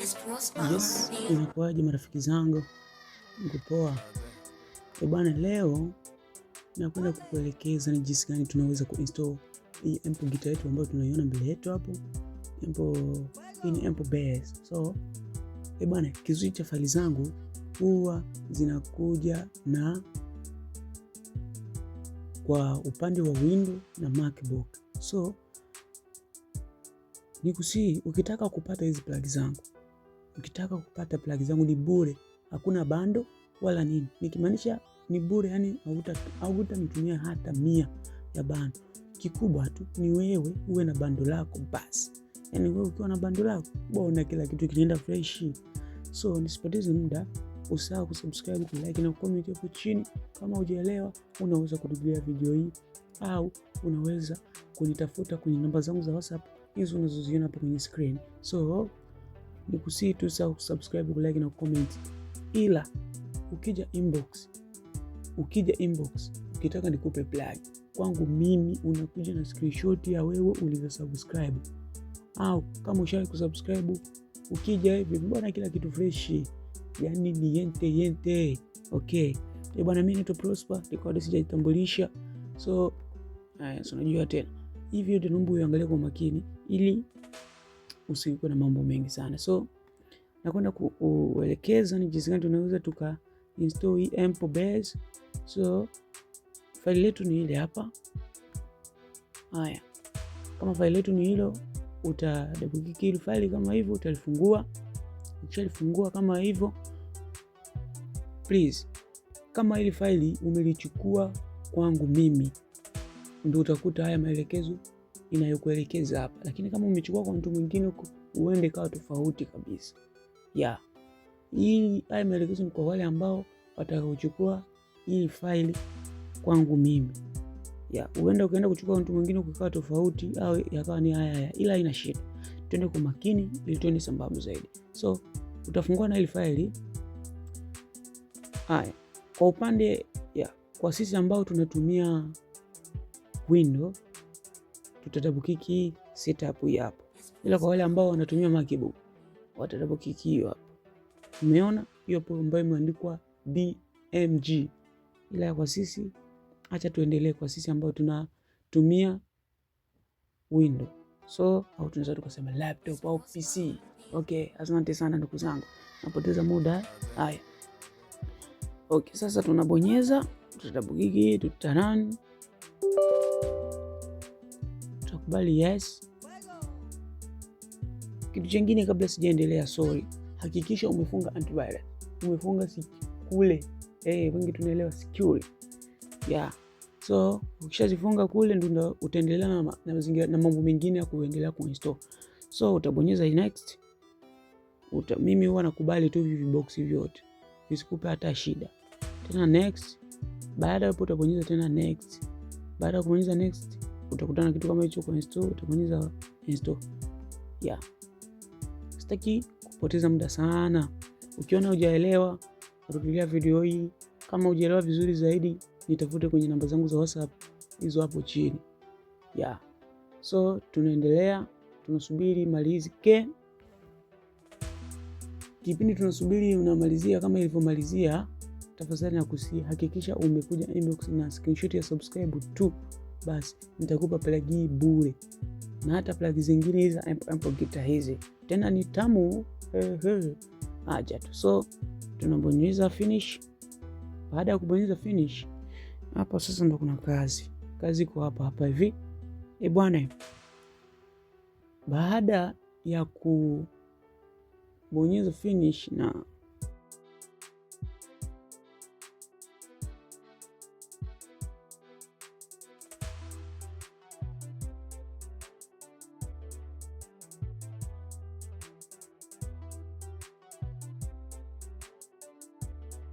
Yes, inakuwaje marafiki zangu? Mko poa? Eh bwana, leo nakwenda kukuelekeza ni jinsi gani tunaweza kuinstall hii Ample guitar yetu ambayo tunaiona mbele yetu hapo. Ample, hii ni Ample bass. So, eh bwana, kizuri cha faili zangu huwa zinakuja na kwa upande wa Windows na MacBook. So, nikusii ukitaka kupata hizi plug zangu, ukitaka kupata plug zangu ni bure, hakuna bando wala nini. Nikimaanisha ni bure, yani hautanitumia hata 100 ya bando. Kikubwa tu ni wewe uwe na bando lako basi. Yani wewe ukiwa na bando lako, bona kila kitu kinaenda fresh. So nisipoteze muda, usahau kusubscribe, kulike na kucomment hapo chini. Kama hujaelewa, unaweza kurudia video hii au unaweza kunitafuta kwenye namba zangu za WhatsApp hizo unazoziona hapo kwenye screen. So nikusii tu usahau kusubscribe, kulike na kucomment, ila ukija inbox ukitaka nikupe plug kwangu mimi, unakuja na screenshot ya wewe ulivyo subscribe, au kama ushawahi kusubscribe, ukija hivi mbona kila kitu fresh, yani ni yente yente. Okay eh bwana, mimi naitwa Prosper, nilikuwa sijajitambulisha. So haya, so unajua tena hivi yote, naomba uangalie kwa makini ili usikuwe na mambo mengi sana. So nakwenda kuelekeza ni jinsi gani tunaweza tuka install hii Ample bass. So faili letu ni ile hapa. Haya, kama faili letu ni hilo, uta double click ile faili kama hivyo, utalifungua. Ukishalifungua kama hivyo, please, kama hili faili umelichukua kwangu mimi, ndio utakuta haya maelekezo inayokuelekeza hapa, lakini kama umechukua kwa mtu mwingine huko, uende kawa tofauti kabisa. Yeah. Hii haya maelekezo ni kwa wale ambao watakaochukua hii faili kwangu mimi. Yeah, uenda ukaenda kuchukua mtu mwingine kukawa tofauti au yakawa ni haya haya, ila haina shida. Twende kwa makini ili tuende sambamba zaidi. So utafungua na ile faili. Haya, kwa upande ya kwa sisi ambao tunatumia Windows tutadouble click setup hii hapo, ila kwa wale ambao wanatumia MacBook watadouble click hiyo hapo. Umeona hiyo hapo ambayo imeandikwa DMG, ila kwa sisi acha tuendelee kwa sisi ambao tunatumia Windows. So au tunaweza tukasema laptop au PC. Okay, asante sana ndugu zangu, napoteza muda. Haya, okay, sasa tunabonyeza, tutadouble click, tutarun, tutakubali yes. Kitu chingine kabla sijaendelea, sorry, hakikisha umefunga antivirus, umefunga kule, wengi tunaelewa secure, yeah. So ukishazifunga kule ndio utaendelea na mazingira na mambo mengine ya kuendelea kuinstall. So utabonyeza next. Mimi huwa nakubali tu hivi box vyote visikupe hata shida. Tena next. Baada hapo utabonyeza tena next. Baada ya kubonyeza next utakutana kitu kama hicho kwa install, utabonyeza install. Yeah. Sitaki kupoteza muda sana. Ukiona hujaelewa, rudilia video hii. Kama hujaelewa vizuri zaidi, nitafute kwenye namba zangu za WhatsApp hizo hapo chini. Yeah. So tunaendelea, tunasubiri malizike. Kipindi tunasubiri unamalizia kama ilivyomalizia, tafadhali nakusihi hakikisha umekuja inbox na screenshot ya subscribe tu, basi nitakupa plug hii bure, na hata plug zingine hizi Ample guitar hizi tena ni tamu. Acha tu. So tunabonyeza finish. Baada ya kubonyeza finish, hapa sasa ndo kuna kazi. Kazi iko hapa hapa hivi. E bwana, baada ya kubonyeza finish na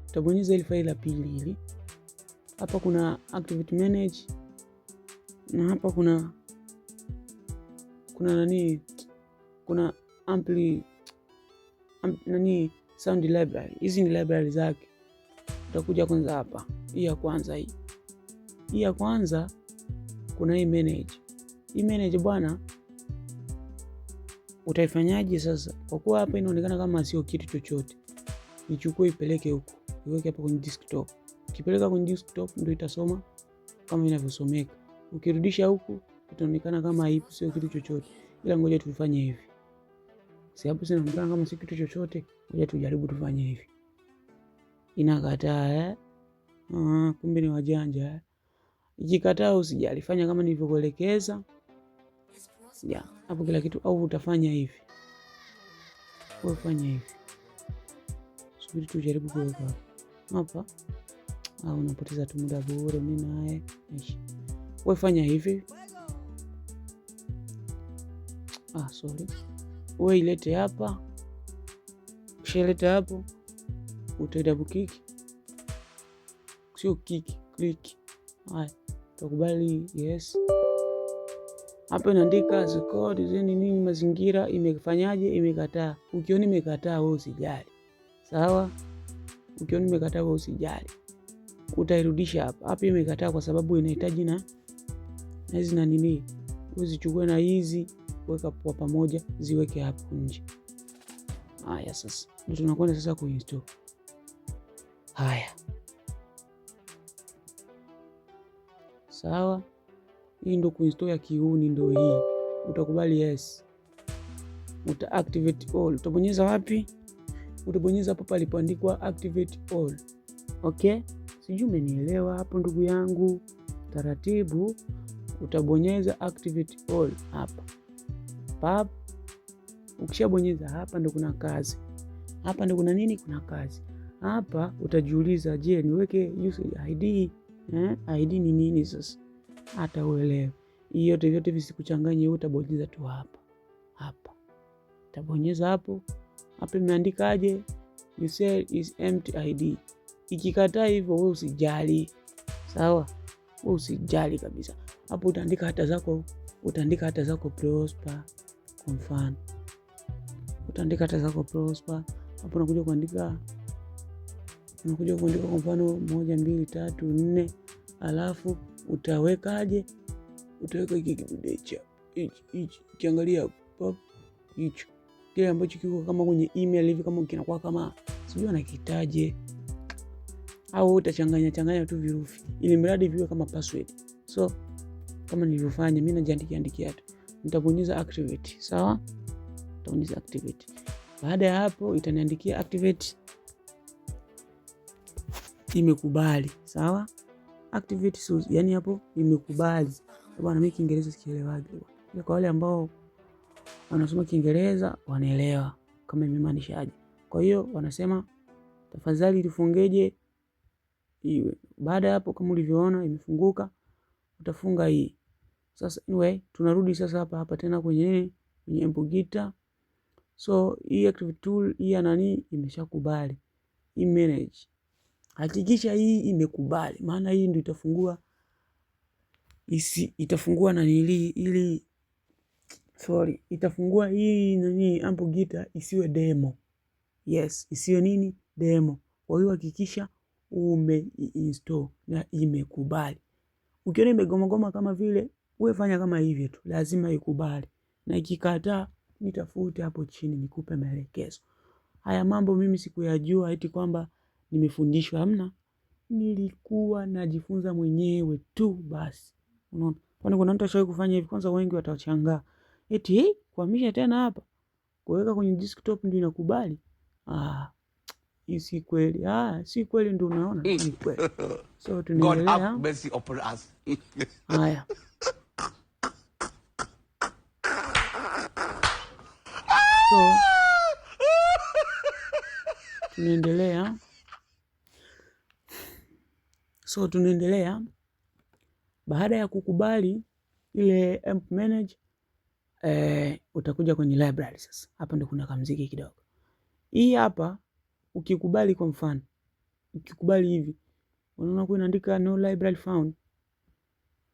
utabonyeza ile faili la pili hili hapa, kuna activity manage na hapa kuna nani, kuna ampli nani sound library. Hizi ni library zake. Utakuja kwanza hapa, hii ya kwanza, hii ya kwanza kuna hii manage. Hii manage bwana, Utaifanyaje sasa? Kwa kuwa hapa inaonekana kama sio kitu chochote, ichukue ipeleke huko, iweke hapa kwenye desktop. Ukipeleka kwenye desktop ndio itasoma kama inavyosomeka. Ukirudisha huku itaonekana kama haipo, sio kitu chochote. Ila ngoja tufanye hivi. Si hapo zinaonekana kama sio kitu chochote, ngoja tujaribu tufanye hivi. Inakataa eh? Ah, kumbe ni wajanja eh? Ikikataa usijali, fanya kama nilivyokuelekeza. Ya, hapo kila kitu au utafanya hivi. Wewe fanya hivi. Subiri tujaribu kuweka hapa. Au unapoteza tu muda bure, mimi naye. Wewe fanya hivi. Ah, sorry. Wewe ilete hapa. Ukishaleta hapo uta double click. Sio kick, click. Haya, utakubali yes. Hapo inaandika code zeni nini mazingira imefanyaje, imekataa. Ukiona imekataa wewe usijali. Sawa? Ukiona imekataa wewe usijali. Utairudisha hapa. Hapa imekataa kwa sababu inahitaji na hizi na nini. Uzichukue na hizi weka kwa pamoja, ziweke hapo nje. Haya sasa ndio tunakwenda sasa kuinstall. Haya. Sawa? Hii ndio kuinstall ya kiuni, ndio hii. Utakubali yes. Uta activate all. Utabonyeza wapi? Utabonyeza hapo palipoandikwa activate all. Okay? Sijui umenielewa hapo ndugu yangu. Taratibu utabonyeza activate all hapa. Pap. Ukishabonyeza hapa ndo kuna kazi. Hapa ndo kuna nini? Kuna kazi. Hapa utajiuliza, je, niweke usage ID? ID ni nini sasa? Hata uelewe. Hii yote vyote visikuchanganye, wewe utabonyeza tu hapa. Hapa. Utabonyeza hapo. Hapa imeandikaje? You say is empty ID. Ikikataa hivyo wewe usijali. Sawa? Wewe usijali kabisa. Hapo utaandika hata zako, utaandika hata zako Prosper kwa mfano. Utaandika hata zako Prosper. Hapo unakuja kuandika, unakuja kuandika kwa mfano 1 2 3 4, alafu utawekaje? Utaweka hiki kidude cha hichi hichi, ukiangalia pop hicho kile ambacho kiko kama kwenye email hivi, kama kinakuwa kama sijui anakitaje, au utachanganya changanya tu virufi ili mradi viwe kama password. So kama nilivyofanya mimi, najiandikia andikia tu, nitabonyeza activate. Sawa, nitabonyeza activate. Baada ya hapo itaniandikia activate imekubali. Sawa, activate source, yani hapo imekubali. Bwana, mimi Kiingereza sikielewagi. Kwa wale ambao wanasoma Kiingereza wanaelewa kama imemaanishaje. Kwa hiyo wanasema tafadhali tufungeje iwe. Baada ya hapo kama ulivyoona imefunguka, utafunga hii. Sasa anyway, tunarudi sasa hapa hapa tena kwenye nini? Kwenye Ample. So hii active tool hii ya nani imeshakubali. Hii manage. Hakikisha hii imekubali, maana hii ndio itafungua isi, itafungua nani ili sorry, itafungua hii nani Ample isiwe demo. Yes, isiwe nini demo. Kwa hiyo hakikisha ume install na imekubali. Ukiona imegoma goma kama vile, wewe fanya kama hivi tu, lazima ikubali. Na ikikataa nitafute hapo chini nikupe maelekezo. Haya mambo mimi sikuyajua eti kwamba nimefundishwa, hamna. Nilikuwa najifunza mwenyewe tu basi. Unaona? Kwani kuna mtu ashawahi kufanya hivi? Kwanza wengi watashangaa. Eti hey, kuhamisha tena hapa. Kuweka kwenye desktop ndio inakubali. Ah, hii si kweli. Ah, si kweli ndio unaona, ni kweli. So God tunaendelea. have mercy upon us. Haya. So tunaendelea. So tunaendelea. Baada ya kukubali ile amp manage, utakuja kwenye library sasa. Hapa ndo kuna kamziki kidogo. Hii hapa ukikubali, kwa mfano, ukikubali hivi, unaona kwa inaandika no library found.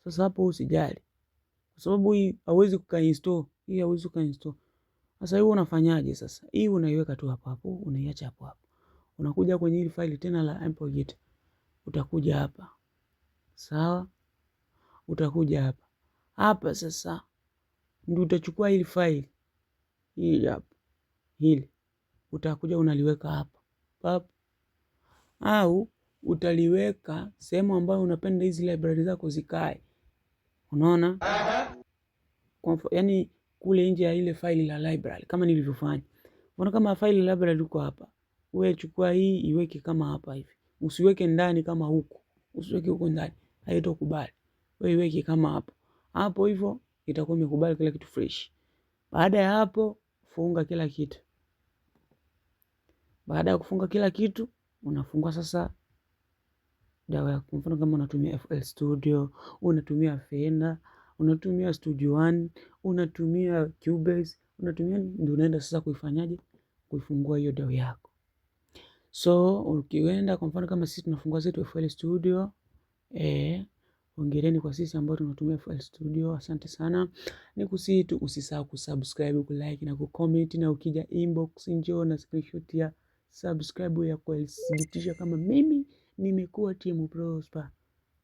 Sasa hapo usijali, kwa sababu hii hauwezi kukainstall, hii hauwezi kukainstall. Sasa hii unafanyaje sasa? Hii unaiweka tu hapo hapo, unaiacha hapo hapo. Unakuja kwenye hili file tena la Ample, utakuja hapa. Sawa? Utakuja hapa. Hapa sasa ndio utachukua hili file. Hili hapa. Hili utakuja unaliweka hapa. Pap. Au utaliweka sehemu ambayo unapenda hizi library zako zikae. Unaona? Kwa yani kule nje ya ile faili la library kama nilivyofanya. Unaona kama faili la library liko hapa. Wewe chukua hii iweke kama hapa hivi. Usiweke ndani kama huku. Usiweke huko ndani. Haitokubali. Wewe iweke kama hapo. Hapo hivyo itakuwa imekubali kila kitu fresh. Baada ya hapo funga kila kitu. Baada ya kufunga kila kitu unafungua sasa dawa yako. Kwa mfano kama unatumia FL Studio, unatumia Fender, unatumia Studio One, unatumia Cubase, unatumia, ndio unaenda sasa kuifanyaje? Kuifungua hiyo dawa yako. So ukienda kwa mfano kama sisi tunafungua zetu FL Studio, hongereni kwa sisi ambao tunatumia FL Studio, asante sana. Nikusihi tu usisahau kusubscribe, kulike na kucomment, na ukija inbox njoo na screenshot ya subscribe ya kuthibitisha kama mimi nimekuwa Team Prosper.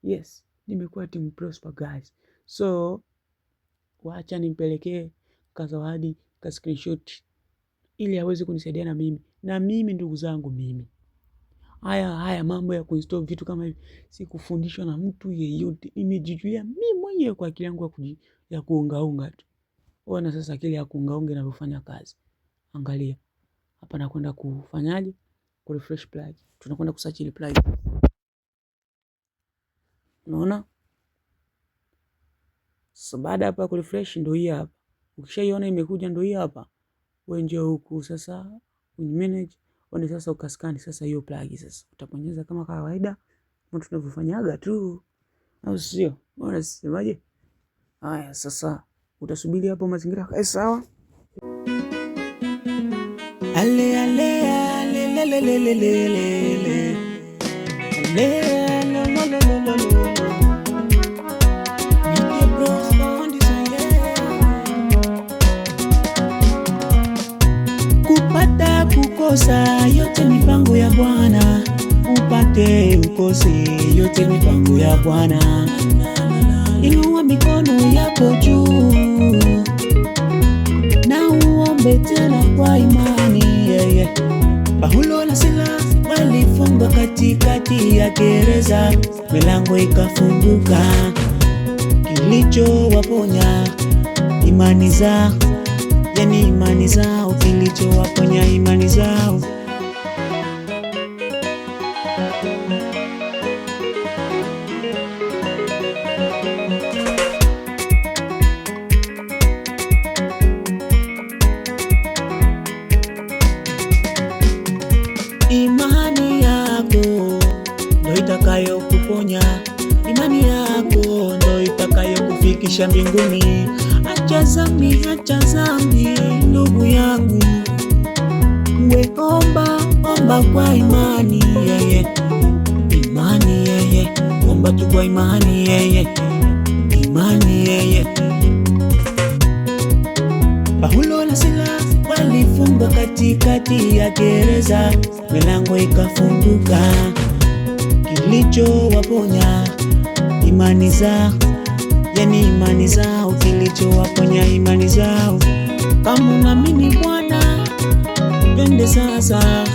Yes, nimekuwa Team Prosper guys. So wacha nimpelekee kazawadi ka screenshot ili aweze kunisaidia na mimi. Na mimi ndugu zangu mimi. Haya mambo ya kuinstall vitu kama hivi sikufundishwa na mtu yeyote. Nimejijulia mimi mwenyewe kwa akili yangu ya kuungaunga tu. Ona sasa akili ya kuungaunga inavyofanya kazi. Angalia. Hapa nakwenda kufanyaje? Ku refresh plug. Tunakwenda kusearch ile plug. Unaona? So baada hapa ku refresh ndio hii hapa. Ukishaiona imekuja ndio hii hapa. Wewe njoo huku sasa manage, one sasa ukaskani sasa hiyo plug sasa. Utabonyeza kama kawaida kama tunavyofanyaga tu. Au sio? Unasemaje? Haya sasa utasubiri hapo mazingira yakae sawa. Ale ale ale le le le le le le le. Ale ale lo lo lo lo lo. Nite Prosper Desire. Kupata kukosa yote mipango ya Bwana, upate ukose yote mipango ya Bwana. Inua mikono yako juu na uombe tena kwa imani. Yeah, yeah. Paulo na Sila walifungwa katikati ya gereza, milango ikafunguka. Kilichowaponya imani zao, yani imani zao, kilichowaponya imani zao. Imani yako ndo itakayokuponya, imani yako ndo itakayokufikisha mbinguni. Acha dhambi, acha dhambi ndugu yangu, we omba, omba kwa imani yeye, imani yeye, omba tu kwa imani yeye, imani yeye. Paulo na Sila walifungwa katikati ya gereza, milango ikafunguka. Kilichowaponya imani zao, yani imani zao, kilichowaponya imani zao. Kama unaamini Bwana, twende sasa,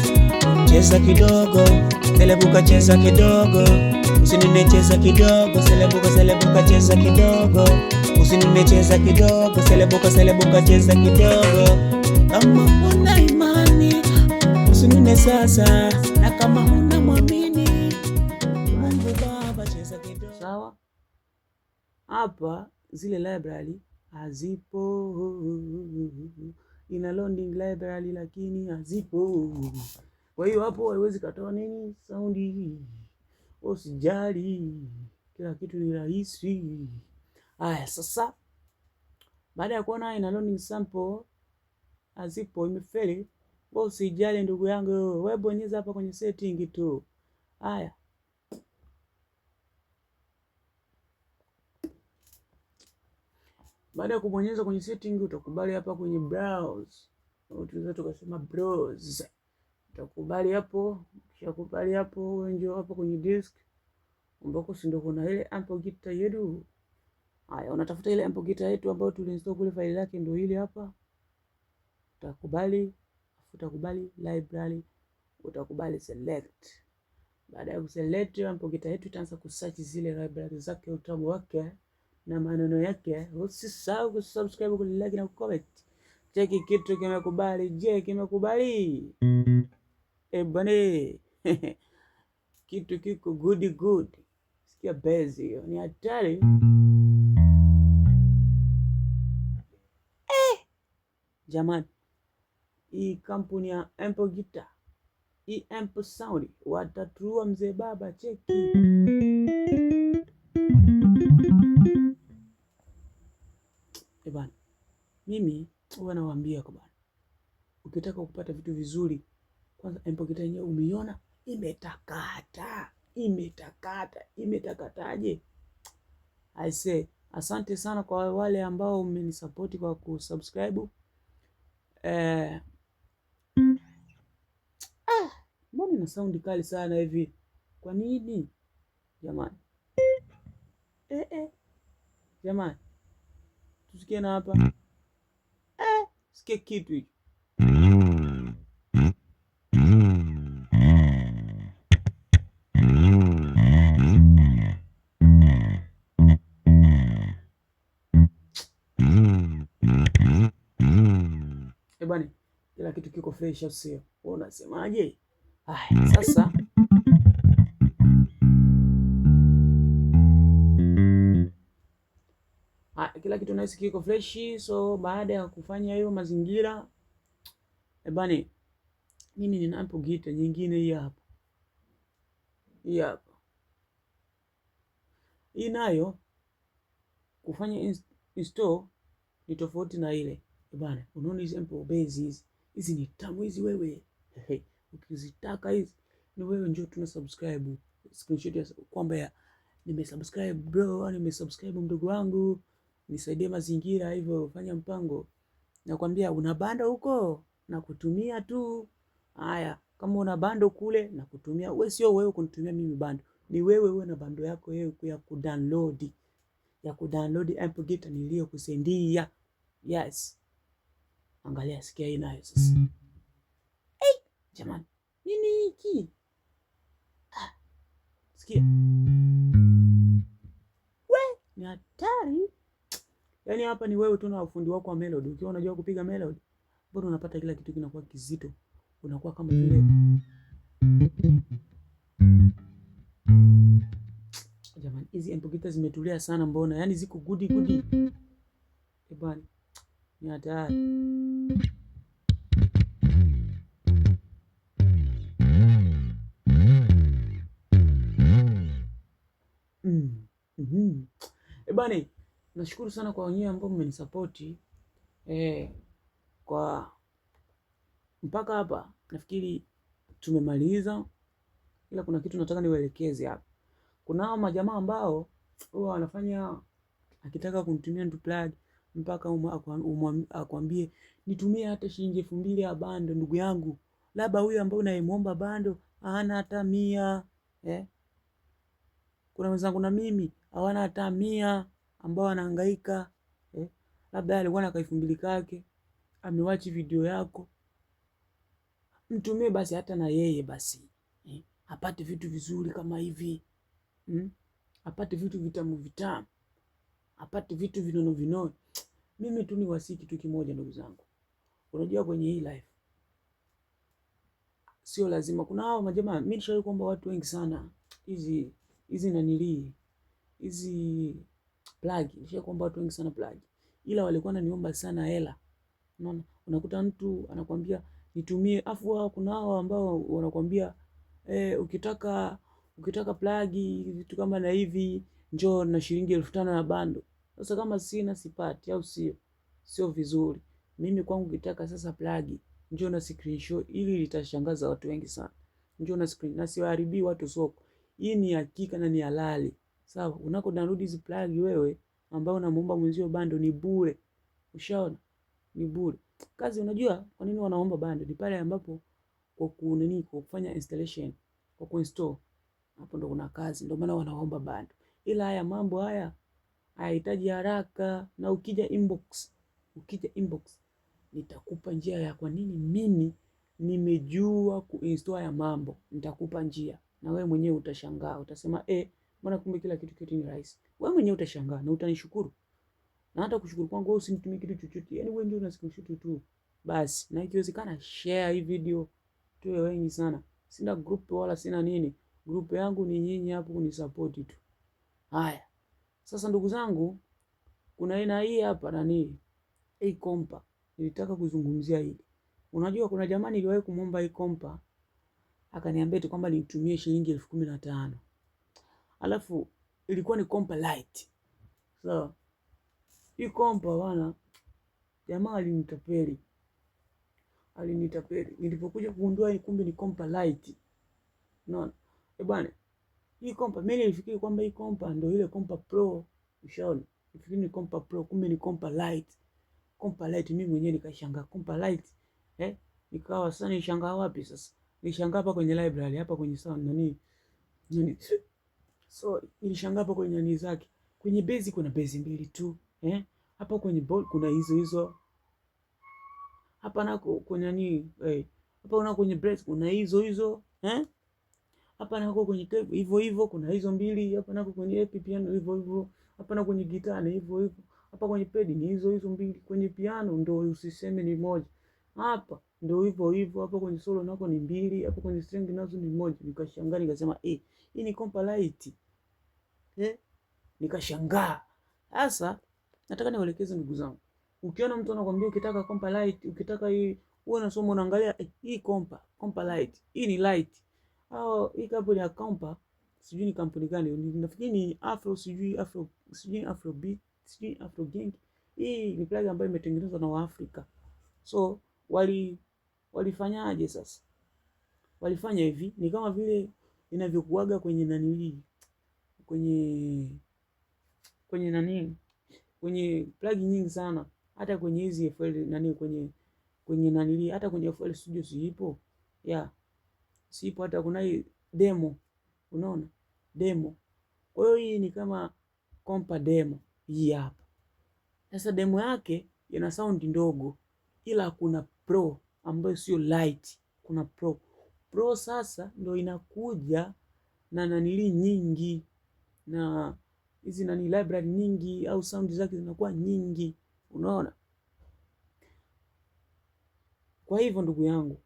cheza kidogo, selebuka, cheza kidogo, usinune, cheza kidogo, selebuka, selebuka, cheza kidogo, usinune, cheza kidogo, selebuka, selebuka, cheza kidogo. Kama una imani usinune sasa, na kama huna mwamini Mungu Baba, cheza kidogo. Sawa? Hapa zile library hazipo, ina loading library lakini hazipo. Kwa hiyo hapo haiwezi katoa nini sound. Usijali, kila kitu ni rahisi. Haya sasa, baada ya kuona ina loading sample hazipo, imefeli, wewe usijali ndugu yangu, wewe bonyeza hapa kwenye setting tu. Haya, baada ya kubonyeza kwenye setting utakubali hapa kwenye browse, au tunaweza tukasema browse. Utakubali hapo, ukishakubali hapo wewe njoo hapo kwenye disk ambako si ndio kuna ile Ample Guitar yetu. Haya, unatafuta ile Ample Guitar yetu ambayo tuliinstall kule, faili lake ndio hili hapa. Utakubali, utakubali library, utakubali select. Baada ya kuselect, Ample yetu itaanza kusearch zile library zake, utamu wake na maneno yake. Usisahau kusubscribe, kulike na kucomment. Cheki kitu kimekubali. Je, kimekubali? Eh bwana, kitu kiko good good. Sikia bass hiyo, ni hatari. Jamani, hii kampuni ya Ample Guitar, hii Ample Sound watatua mzee baba, cheki. Eh bana, mimi huwa nawaambia kwa bana, ukitaka kupata vitu vizuri, kwanza Ample Guitar yenyewe umeiona imetakata, imetakata, imetakataje? I say asante sana kwa wale ambao mmenisapoti kwa kusubscribe. Mbona ina sound kali sana hivi? Kwa nini jamani? Jamani, tusikie na hapa. Sikie kitu hicho. Bwana, kila kitu kiko fresh au sio? Wewe unasemaje? Haya, sasa kila kitu nahisi kiko fresh. So baada ya kufanya hiyo mazingira, bwana, mimi nina Ample Guitar nyingine hii hapa. Hii hapa. Hii nayo kufanya install ni tofauti na ile. Bwana, unaona hizi Ample bass hizi. Hizi ni tamu hizi wewe. Ukizitaka hizi ni wewe njoo tuna subscribe screenshot ya kwamba ya nimesubscribe bro, nimesubscribe mdogo wangu, nisaidie mazingira hivyo, fanya mpango. Nakwambia una bando huko na kutumia tu. Haya, kama una bando kule na kutumia, wewe sio wewe kunitumia mimi bando. Ni wewe uwe na bando yako wewe ya kudownload. Ya kudownload Ample Guitar niliyokusendia. Yes. Angalia, sikia hii nayo sasa. Hey, jamani, nini hiki? Sikia. We, ni hatari. Yaani hapa ni wewe tu na ufundi wako wa melody. Ukiwa unajua kupiga melody, bado unapata kila kitu kinakuwa kizito. Unakuwa kama vile jamani, hizi Ample Guitar zimetulia sana mbona? Yaani ziko goody goody. Eh bwana, ni hatari. Eh bwana, nashukuru sana kwa wenyewe ambao mmenisapoti. Kwa mpaka hapa nafikiri tumemaliza, ila kuna kitu nataka niwaelekeze hapa. Kuna hao majamaa ambao huwa wanafanya akitaka kunitumia mtu plug mpaka akwambie nitumie hata shilingi 2000 ya bando ndugu yangu. Labda huyo ambaye unayemuomba bando hana hata 100. Kuna wenzangu na mimi hawana hata 100 ambao wanahangaika. Labda alikuwa na 2000 kake, amewachi video yako, mtumie basi hata na yeye basi. Apate vitu vizuri kama hivi. Apate vitu vitamu vitamu, apate vitu vinono vinono. Mimi tu niwasihi kitu kimoja ndugu zangu. Unajua kwenye hii life sio lazima. Kuna hao majamaa, mimi nishawahi kuomba watu wengi sana hizi nanilii, hizi plug. Nishawahi kuomba watu wengi sana plug, ila walikuwa wananiomba sana hela. Unaona, unakuta mtu anakuambia nitumie, afu hao kuna hao ambao wanakuambia ukitaka plug vitu kama na hivi njoo na shilingi 5000 ya bando. Sasa kama sina sipati, au sio? Sio vizuri. Mimi kwangu ukitaka sasa plug njoo na screenshot, ili litashangaza watu wengi sana. Njoo na screen, na siwaharibii watu soko. Hii ni hakika na ni halali. Sawa, unako download hizi plug wewe ambao unamuomba mwenzio bando ni bure. Ushaona? Ni bure. Kazi unajua kwa nini wanaomba bando? Ni pale ambapo kwa kunini, kwa kufanya installation, kwa kuinstall. Hapo ndo kuna kazi, ndio maana wanaomba bando. Ila haya mambo haya hayahitaji haraka, na ukija inbox Nitakupa njia ya kwa nini mimi nimejua kuinstall ya mambo. Nitakupa njia na wewe mwenyewe utashangaa, utasema mbona kumbe kila kitu kitu ni rahisi. Wewe mwenyewe utashangaa na utanishukuru. Na hata kushukuru kwangu wewe usinitumie kitu chochote. Yaani wewe ndio una screenshot tu. Basi, na ikiwezekana share hii video tuwe wengi sana. Sina group wala sina nini. Group yangu ni nyinyi hapo kunisupport tu. Haya. Sasa ndugu zangu, kuna aina hii hapa nani? Hii kompa. Nilitaka kuzungumzia hili. Unajua kuna jamaa niliwahi kumuomba hii kompa, akaniambia eti kwamba nitumie shilingi 15,000. Alafu ilikuwa ni kompa light. So hii kompa bwana, jamaa alinitapeli. Alinitapeli. Nilipokuja kugundua kumbe ni kompa light. Unaona? Bwana, hii kompa mimi nilifikiri kwamba hii kompa ndio ile kompa pro, ushaona? Nilifikiri ni kompa pro, kumbe ni kompa light. Kompa light, mimi mwenyewe nikashangaa kompa light. Nikawa sasa nishangaa wapi sasa? Nishangaa hapa kwenye library, hapa kwenye sound nani? Nani? So nilishangaa hapa kwenye nani zake. Kwenye bass kuna bass mbili tu. Hapa kwenye board kuna hizo hizo. Hapa nako kwenye nani? Hapa nako kwenye brass kuna hizo hizo. Hapa nako kwenye tape hivyo hivyo kuna hizo mbili. Hapa nako kwenye AP piano hivyo hivyo. Hapa nako kwenye guitar ni hivyo hivyo. Hapa kwenye pad ni hizo hizo mbili. Kwenye piano ndo usiseme ni moja. Hapa ndo hivyo hivyo. Hapa kwenye solo nako ni mbili. Hapa kwenye string nazo ni moja. Nikashangaa nikasema hii ni kompa light. Nikashangaa. Sasa nataka niwaelekeze ndugu zangu. Ukiona mtu anakuambia ukitaka kompa light, ukitaka hii, wewe unasoma unaangalia hii kompa light. Hii ni light. Au hii kampuni ya kompa, sijui ni kampuni gani, nafikiri ni Afro, sijui Afro, sijui Afro Beat, sijui Afro Gang. Hii ni plug ambayo imetengenezwa na Waafrika. So walifanyaje sasa? Walifanya hivi, ni kama vile inavyokuaga kwenye nani, kwenye nani, kwenye plug nyingi sana, hata kwenye hizi FL nani, kwenye nani, hata kwenye FL Studio siipo. Yeah. Sipo, hata kuna hii demo. Unaona? Demo. Kwa hiyo hii ni kama kompa demo hii hapa. Sasa demo yake ina sound ndogo, ila kuna pro ambayo sio light, kuna pro. Pro sasa ndo inakuja na nanili nyingi, na hizi nani library nyingi, au sound zake zinakuwa nyingi. Unaona? Kwa hivyo ndugu yangu,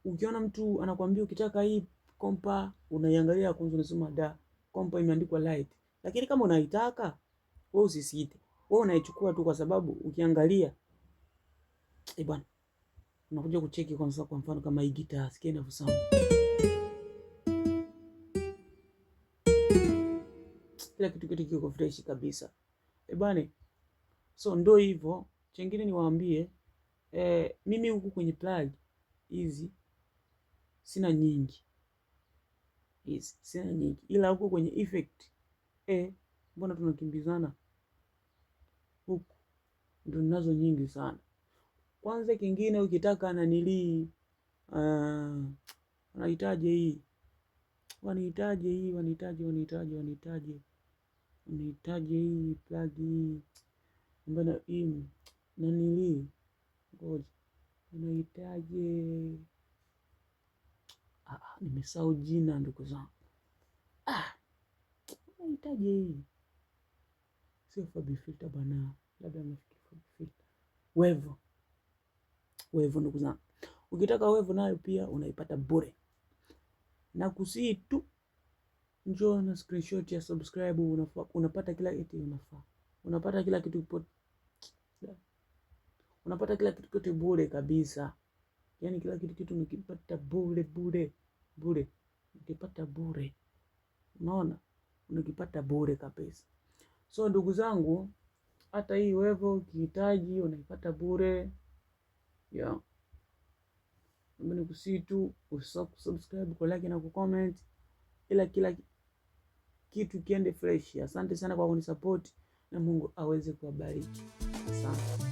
ukiona mtu anakuambia ukitaka hii kompa, unaiangalia kwanza unasema da, kompa imeandikwa light. Lakini kama unaitaka, wewe usisite. Wewe unaichukua tu kwa sababu ukiangalia, bwana, unakuja kucheki kwanza, kwa mfano kama hii guitar, sikia inavyo sound. Kila kitu kitu kiko fresh kabisa. Bwana, so ndo hivyo. Chengine niwaambie, mimi huku kwenye plug hizi sina nyingi. Hizi sina nyingi. Ila huku kwenye effect, mbona tunakimbizana? Huku ndo ninazo nyingi sana. Kwanza kingine ukitaka nanilii, wanahitaji hii. Wanahitaji hii, wanahitaji, wanahitaji, wanahitaji. Wanahitaji hii plug hii. Mbona hii nanilii? Ngoja. Wanahitaji, nimesahau jina ndugu zangu. Wanahitaji hii. Sio Fabi Filter bana. Labda nafikiri Fabi Filter. Wevo. Wevo ndugu zangu. Ukitaka wevo nayo pia unaipata bure. Na kusii tu njoo na screenshot ya subscribe, unapata kila kitu unafaa. Unapata kila kitu Unapata kila kitu kote bure kabisa. Yaani kila kitu kitu unakipata bure, bure, bure. Unakipata bure. Unaona? Unakipata bure kabisa. So ndugu zangu, hata hii wevo ukihitaji unaipata bure. Yeah. Naomba nikusihi tu usisahau kusubscribe, ku like na ku comment, ila kila kitu kiende fresh. Asante sana kwa kunisupport na Mungu aweze kuwabariki. Asante.